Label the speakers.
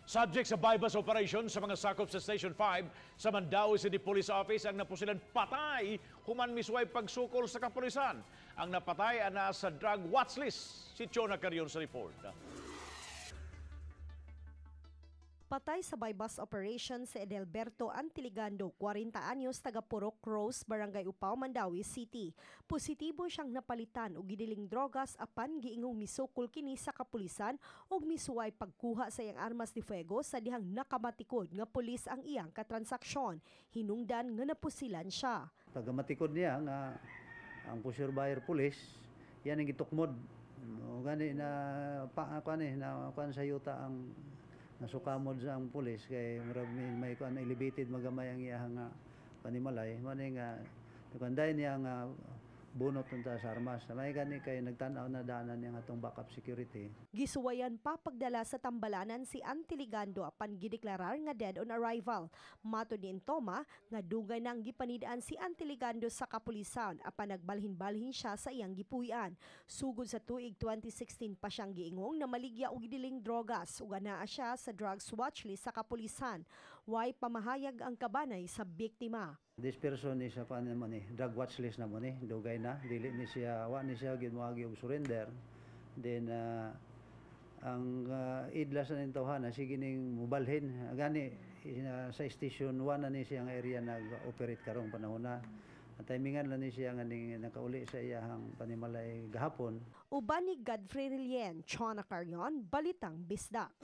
Speaker 1: Subject sa buy-bust operation sa mga sakop sa Station 5 sa Mandaue City Police Office ang napusilan patay human misuway pagsukol sa kapulisan. Ang napatay ang nasa drug watch list. Si Chona Carion sa report.
Speaker 2: Patay sa buy-bust operation si Edelberto Antiligando, 40 anyos, taga Purok Rose, Barangay Upaw, Mandaue City. Positibo siyang napalitan og gidiling drogas apan giingong misukol kini sa kapulisan ug misuway pagkuha sa iyang armas de fuego sa dihang nakamatikod nga pulis ang iyang katransaksyon. Hinungdan nga napusilan siya.
Speaker 3: Pagkamatikod niya nga ang pusher buyer pulis, yan ang gitukmod. O gani na pa kuan na kuan sa yuta ang nasukamod sa ang pulis kay murag may kuan, elevated magamay ang iyang nga panimalay, mao ni nga kuan niya nga bunot unta sa armas. May gani kay nagtan-aw na daanan niya atong backup security.
Speaker 2: Gisuwayan pa pagdala sa tambalanan si Antiligando apan gideklarar nga dead on arrival. Matod ni Intoma nga dugay nang gipanidaan si Antiligando sa kapulisan apan nagbalhin-balhin siya sa iyang gipuy-an. Sugod sa tuig 2016 pa siyang giingong na maligya og gidiling drogas ug anaa siya sa drugs watch list sa kapulisan. Way pamahayag ang kabanay sa biktima.
Speaker 3: This person is a kuan naman ni, drug watch list na mo ni, dugay na, dili ni siya, wa ni siya gyud moagi og surrender. Then ang idla sa ning tawhana sige ning mubalhin. Gani sa Station 1 na ni siya nga area nag-operate karong panahon na. Ang timingan lang ni siya nga ning nakauli sa iyahang panimalay gahapon.
Speaker 2: Uban ni Godfrey Relien, Chona Carion, Balitang Bisdak.